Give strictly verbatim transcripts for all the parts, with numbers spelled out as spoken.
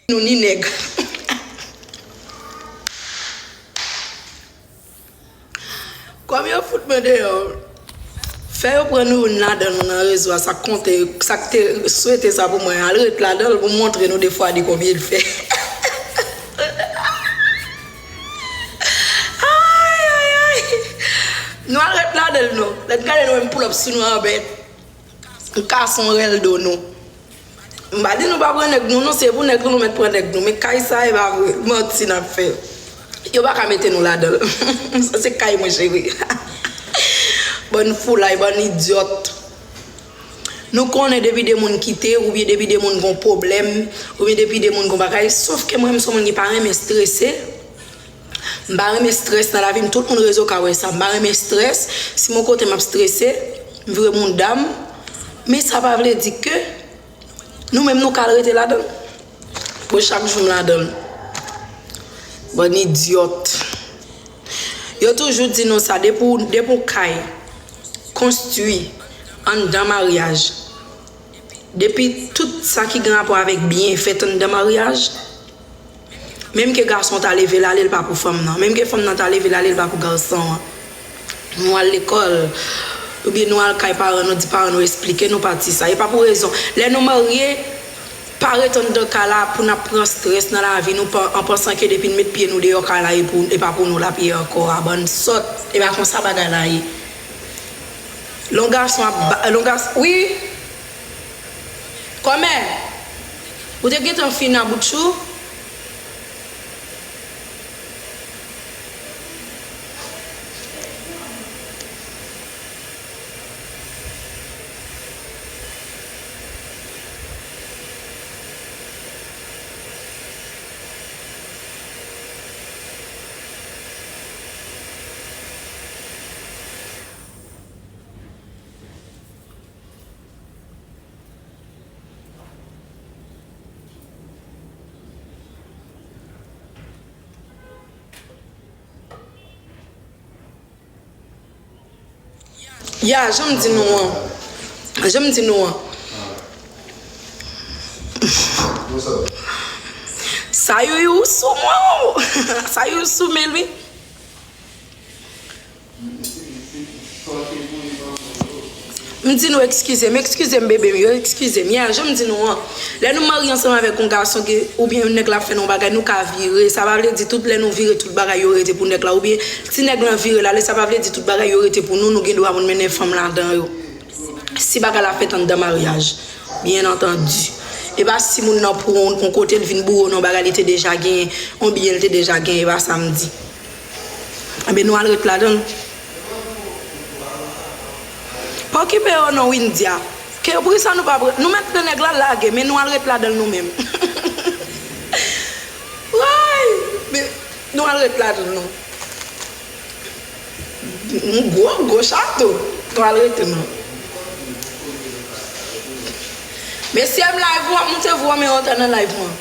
nou ni nèg. Kòm yo fout mwen deyò, fè yo pran nou youn ladan nou nan rezo a, sa k konte, sa k te swete sa pou mwen, al ret ladan l pou m montre nou de fwa de konbyen l fè. Ay, ay, ay. Nou al ret ladan l non. Lè n gade nou menm pull up sou nou anbèt. Gason rèl do nou. M pa di nou pa pran nèg nou, non, se pou nèg nou, nou mèt pran nèg nou. Men kay sa, e pa vre. Manti n ap fè. Yo pa ka mete nou ladan l. Sa se kay mwen, cheri. Bann foulay, bann idyòt. Nou konnen depi de moun kite, oubyen depi de moun gon pwoblèm, oubyen depi de moun gon bagay. Sòf ke mwen, m se yon moun ki pa renmen strese. M pa renmen strès nan lavi m. Tout moun rezo ka wè sa. M pa renmen strès. Si m yon kote m ap strese, m vire mouda m. Men sa pa vle di ke nou menm nou ka al rete ladan l. Bon, chak jou m ladan l. Bann idyòt. Yo toujou di nou sa, depi w, depi w kay konstwi anndan maryaj, depi tout sa ki gen rapò avèk byen fèt anndan maryaj, menm ke gason ta leve l ale, l pa pou fanm nan. Menm ke fanm nan ta leve l ale, l pa pou gason an. Nou al lekòl, oubyen nou al kay paran nou, di paran nou eksplike nou pati sa. E pa pou rezon. Lè nou marye, pa ret anndan kay la pou n ap pran strès nan lavi nou, pa, an pansan ke depi n met pye nou deyò kay la, e pou, e pa pou nou l ap ye ankò a. Bann sòt, e pa konsa bagay la ye. Lè yon gason ap ba-, lè yon gas-, wi. Kòmè, ou te gentan fin a bout chou? Ya, jan m di nou an. Jan m di nou an. Sayou, ou sou mwen, o. Sayou sou men, wi. M di nou, eskize m, eskize m, bebe m yo, eskize m. Ya, jan m di nou an, lè nou marye ansanm avèk yon gason ki, oubyen yon nèg la fè nou yon bagay, nou ka vire. Sa pa vle di tout lè nou vire, tout bagay yo rete pou nèg la. Oubyen si nèg lan vire l ale, sa pa vle di tout bagay yo rete pou nou, nou gen dwa pou n mennen fanm ladan yo. Si bagay la fèt anndan maryaj, byen antandi. E pa si moun nan pran yon kote, l vin boure w nan yon bagay li te deja genyen, yon byen li te deja genyen, e pa sa m di. Enben, nou al ret ladan l. Pa okipe yo non, Windia. Ke, poukisa nou pa pre-, nou mèt pran nèg la lage, men nou al ret ladan l nou menm. Woy! Men nou al ret ladan l non. Yon gwo, gwo chato. Nou al rete non. Mesye, m live ou ap moute vwa men antre nan live mwen.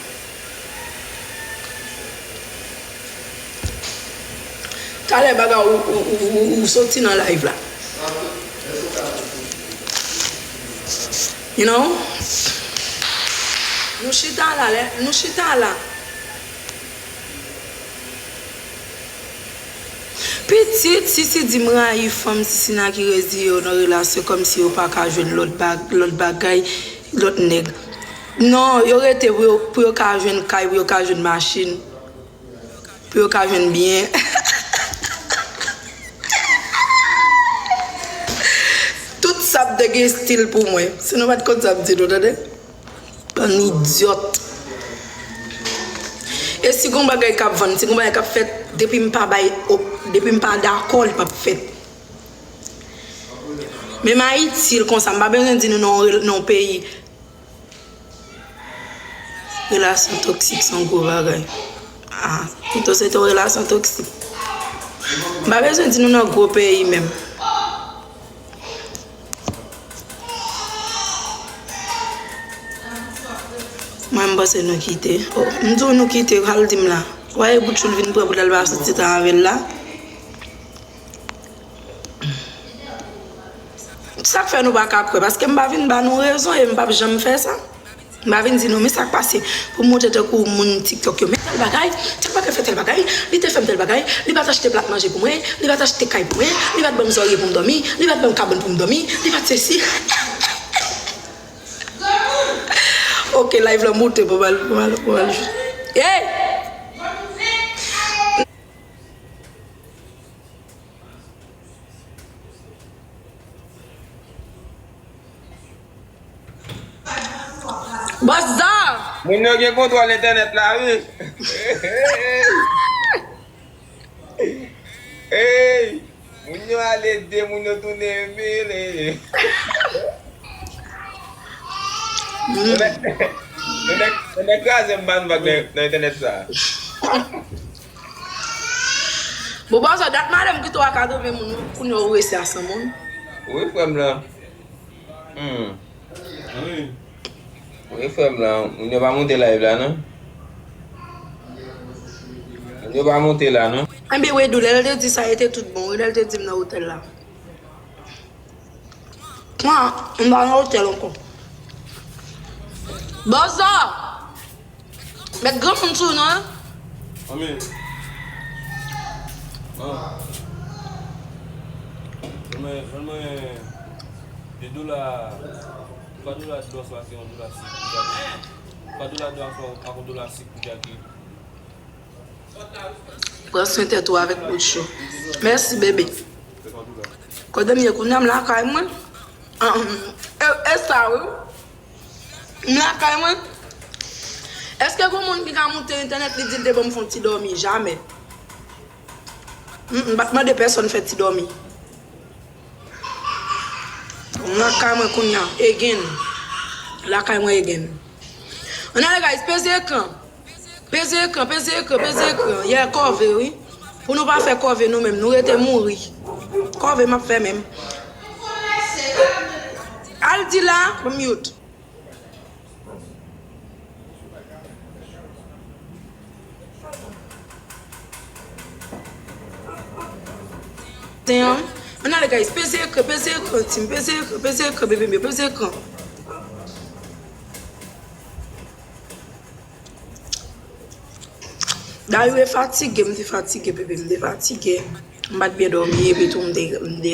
Talè bagay ou, ou, ou, ou, ou soti nan live la. You know? Nou chita la, lè, nou chita la. Pitit, Sisi di m rayi fanm Sisina ki rezi yo nan relasyon kòmsi yo pa ka jwenn lòt bag-, lòt bagay, lòt nèg. Non, yo rete pou yo, pou yo ka jwenn kay, pou yo ka jwenn machin, pou yo ka jwenn byen. Tout sa ap de gen estil pou mwen. Si nou pa t konn sa ap di nou, tande. Bann idyòt. E si gon bagay k ap vann, si gon bagay k ap fèt, depi m pa bay op-, depi m pa dakò, li p ap fèt. Menm Ayiti, l konsa, m pa bezwen di nou non, non peyi. Relasyon toksik se yon gwo bagay. Ah, pito se te yon relasyon toksik. M pa bezwen di nou nan gwo peyi menm. Mwen, m panse nou kite. Oh, m di w nou kite, al di m la. Ou pa wè bout chou l vin pran pou l al pase ti tan avè l la? Sa k fè nou pa ka kwè? Paske m pa vin ba nou rezon e m p ap janm fè sa. M pa vin di non, men sa k pase. Pou m montre tankou moun TikTok yo, men tèl bagay, tèl bagay fè tèl bagay, li te fè m tèl bagay, li pa t achte plat manje pou mwen, li pa t achte kay pou mwen, li pa t ban m zòrye pou m dòmi, li pa t ban m kabann pou m dòmi, li pa t sesi. Ok, live la moute, pou m al, pou m al, pou m al. Hey! Bòs Zò! Moun yo gen kontwòl entènèt la, wi. Ey! Moun yo ale de, moun yo tounen mil. Yo nèk, yo nèk, yo nèk kraze m ban vag nan, nan entènèt sa. Bon, Bòs Zò, dat madanm ki te a katreven moun, kounye a ou resi a san moun. Wi, frè m lan. Hmm. Wi, frè m lan, moun yo pa monte live la, non. Moun yo pa monte la, non. Enben, Wedou, lè l te di sa, e te tout bon, wi, lè l te di m nan otèl la. Mwen, m pa nan otèl ankò. Bòs Zò! Met granmoun sou nou, en. Anmè. Ah. Fè mwen, fè mwen de dola, twa dola dlo swa se yon dola sik pou Jackie. Twa dola dlo swa ak yon dola sik pou Jackie. Pran swen tèt ou avèk bout cho. Mèsi, bebe. Kote m ye kounye a, m lakay mwen. Ah, e, e sa, wi. M lakay mwen. Èske gon moun ki ka moute entènèt, li di l te ban m fè yon ti dòmi? Jamè. M, m pa t mande pèsonn fè ti dòmi. M lakay mwen kounye a, again. Lakay mwen again. Ann ale, guys, peze ekran. Peze ekran, peze ekran, peze ekran. Yeah, kòve, wi. Pou nou pa fè kòve nou menm, nou rete mouri. Kòve m ap fè menm. Al di la, ban m mute. Damn. Ann ale, guys. Peze ekran, peze ekran, team. Peze ekran, peze ekran, bebe m yo. Peze ekran. Dayou e fatige, m te fatige, bebe m te fatige. M pa t byen dòmi, epi tou m te, m te,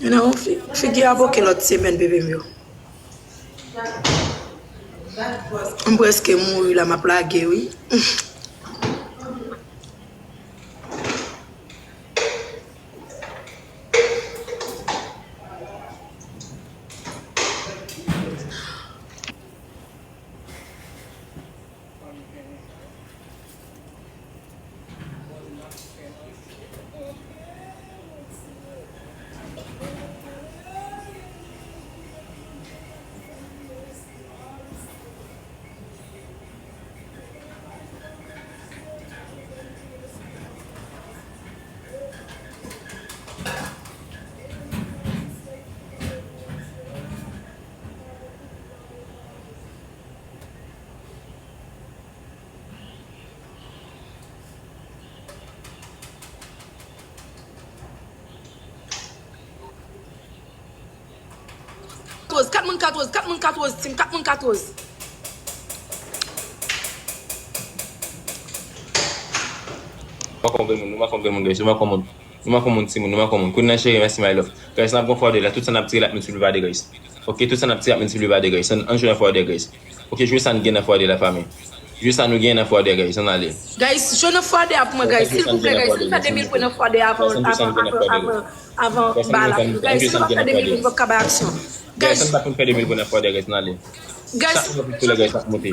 you know, fi-, figi a boke lòt semèn, bebe m yo. M prèske mouri la, m ap lage, wi. Katòz, kat moun katòz, kat moun katòz, team, kat moun katòz. Nou manke yon grenn moun, nou manke yon grenn moun, guys, nou manke yon moun. Nou manke yon moun, timoun, nou manke yon moun. Queen nan cheri, mèsi, my love. Guys, n ap gon fwa de la, tout sa n ap tire l ap miltipliye pa de, guys. Ok, tout sa n ap tire ap miltipliye pa de, guys. Ann, ann jwe nan fwa de, guys. Ok, jwe sa n gen nan fwa de la, fanmi. Jwe sa nou gen nan fwa de, guys. Ann ale. Guys, jwe nan fwa de a pou mwen, guys. Silvouplè, guys. Ann fè de mil pwen nan fwa de a avan, avan, avan, avan, avan ba la. Guys, si nou pa fè de mil pwen, nou p ap ka bay aksyon. Guys, ann pa fè de mil pwen nan fwa de, guys. Ann ale. Guys, chak moun anpil sou lè, guys, n ap monte.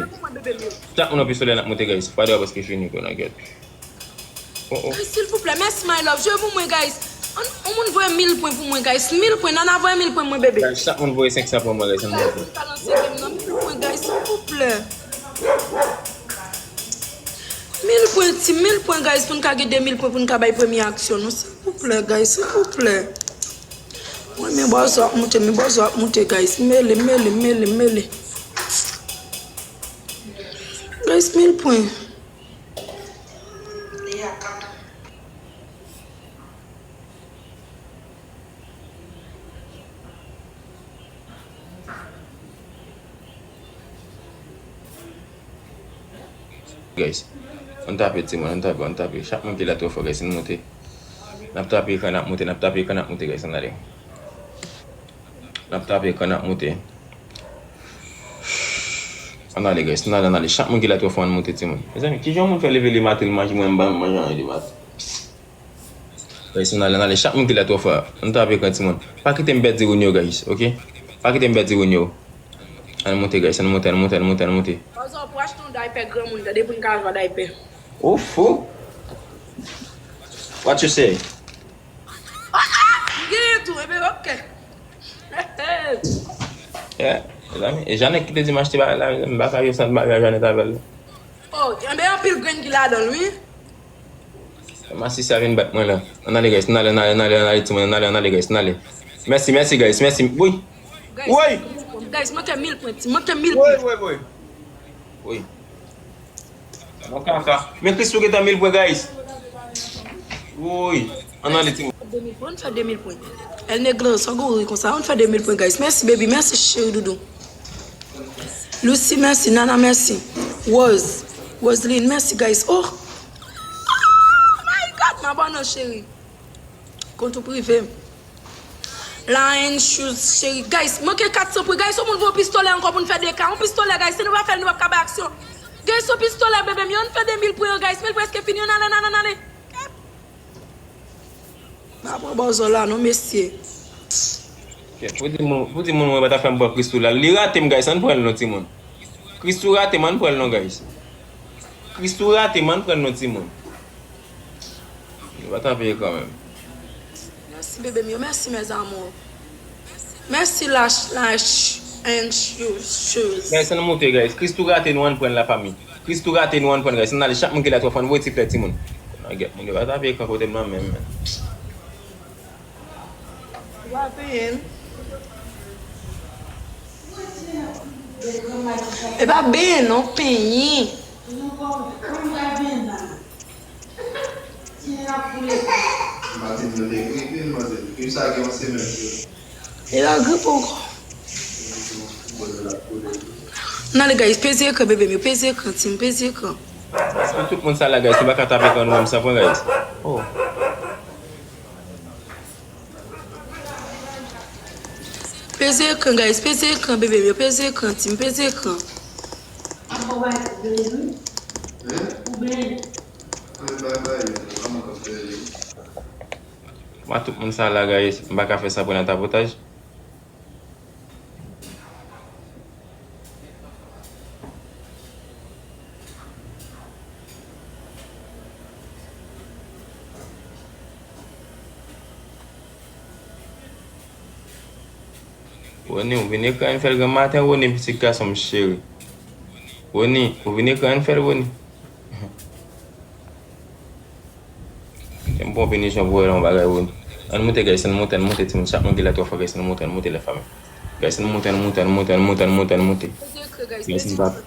Chak moun anpil sou lè n ap monte, guys. Fwa de a prèske fini, bro, nan gèt. Oh, oh. Guys, silvouplè, mèsi, my love. Jwe pou mwen, guys. An, yon moun voye mil pwen pou mwen, guys. Mil pwen, Nana voye mil pwen mwen, bebe. Guys, chak moun voye senk san pou mwen, guys. Ann monte. Guys, pa lanse game nan, mil pwen, guys, silvouplè. Mil pwen, team, mil pwen, guys, pou n ka gen de mil pwen, pou n ka bay premye aksyon nou, silvouplè, guys, silvouplè. Mwen, men bòzò ap moute, men bòzò ap moute, guys. Mele, mele, mele, mele. Guys, mil pwen. Guys. Ann tape, timoun, ann tape, ann tape. Chak moun ki la twò fò, guys, ann moute. N ap tape ekran, n ap moute, n ap tape ekran, n ap moute, guys, ann ale. N ap tape ekran, n ap moute. Ann ale, guys, ann ale, ann ale. Chak moun ki la twò fò, ann moute, timoun. Mezanmi, kijan yon moun fè leve le maten, l manje, mwen, m pa menm manje anyen le maten. Guys, ann ale, ann ale. Chak moun ki la twò fò, ann tape ekran, timoun. Pa kite m pèdi roun yo, guys, ok? Pa kite m pèdi roun yo. Ann moute, guys, ann moute, ann moute, ann moute, ann moute. Bòzò, pou achte yon daypè granmoun, tande pou n ka jwe daypè. Ou fou? What you say? M genyen tou, ebyen, ok. Yeah, mezanmi. E Janet ki te di m achte bagay la, mezanmi, m pa ka viv san bagay Janet avè l. Oh, ebyen, anpil grenn ki ladan l, wi. Masisi a vin bat mwen la. Ann ale, guys, ann ale, ann ale, ann ale, ann ale, timoun, ann ale, ann ale, guys, ann ale. Mèsi, mèsi, guys, mèsi. Woy! Guys, woy! Guys, manke mil pwen, ti, manke mil pwen. Woy, woy, woy. Woy. Mwen kaka. Men Christoo gentan mil pwen, guys. Woy. Ann ale, timoun. De mil pwen, ann fè de mil pwen. El Negro, sa gwo ri konsa, ann fè de mil pwen, guys. Mèsi, baby, mèsi, cheri doudou. Lucy, mèsi. Nana, mèsi. Rose, Roseline, mèsi, guys. Oh! Oh my God, m abòne, cheri. Kont ou prive. Line shoes, cheri. Guys, manke kat san pwen. Guys, yon moun voye yon pistolè ankò pou n fè de ka. Yon pistolè, guys, si nou pa fè l, nou p ap ka bay aksyon. Guys, yon pistolè, bebe m, yo, ann fè de mil pwen yo, guys. Men l prèske fini, ann ale, ann ale, ann ale. Pa pran bòzò la non, mesye. Ok, pou di moun, pou di moun mwen pa ta fè m pran Christoo la. Li rate m, guys, ann pran l non, timoun. Christoo rate m, ann pran l non, guys. Christoo rate m, ann pran l non, timoun. Li pa ta peye kanmenm. Mèsi, bebe m yo. Mèsi, mes amours. Mèsi, Lash, Lash and Shoes, Shoes. Guys, ann moute, guys. Christoo rate nou, ann pran l, lafanmi. Christoo rate nou, ann pran l, guys. Ann ale, chak moun ki la twò fò, ann voye ti flè, timoun. Nan gèt moun yo pa ta peye kan kote m nan menm, men. Ou pa peye l. E pa benyen non, penyen. Matin nan te gripe, matin. Gripe sa gen yon semèn. E la gripe ankò. Ann ale, guys, peze ekran, bebe m yo, peze ekran, team, peze ekran. Pou tout moun sa la, guys, nou pa ka tape ekran nou menm san pwen, guys. Oh. Peze ekran, guys. Peze ekran, bebe m yo. Peze ekran, team. Peze ekran. Kòman tout moun sa la, guys? M pa ka fè sa pou nan tapotaj. Rony, ou vin ekran, ann fè l granm maten, Rony, pitit gason m cheri. Rony, ou vin ekran, ann fè l, Rony. Gen bon pinichon pou wè nan bagay, Rony. Ann moute, guys, ann moute, ann moute, timoun. Chak moun ki la twò fò, guys, ann moute, ann moute, la fanmi. Guys, ann moute, ann moute, ann moute, ann moute, ann moute, ann moute. Peze ekran, guys, peze ekran.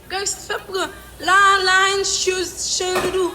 Guys, fè m pran. La, la, and shoes, cheri doudou.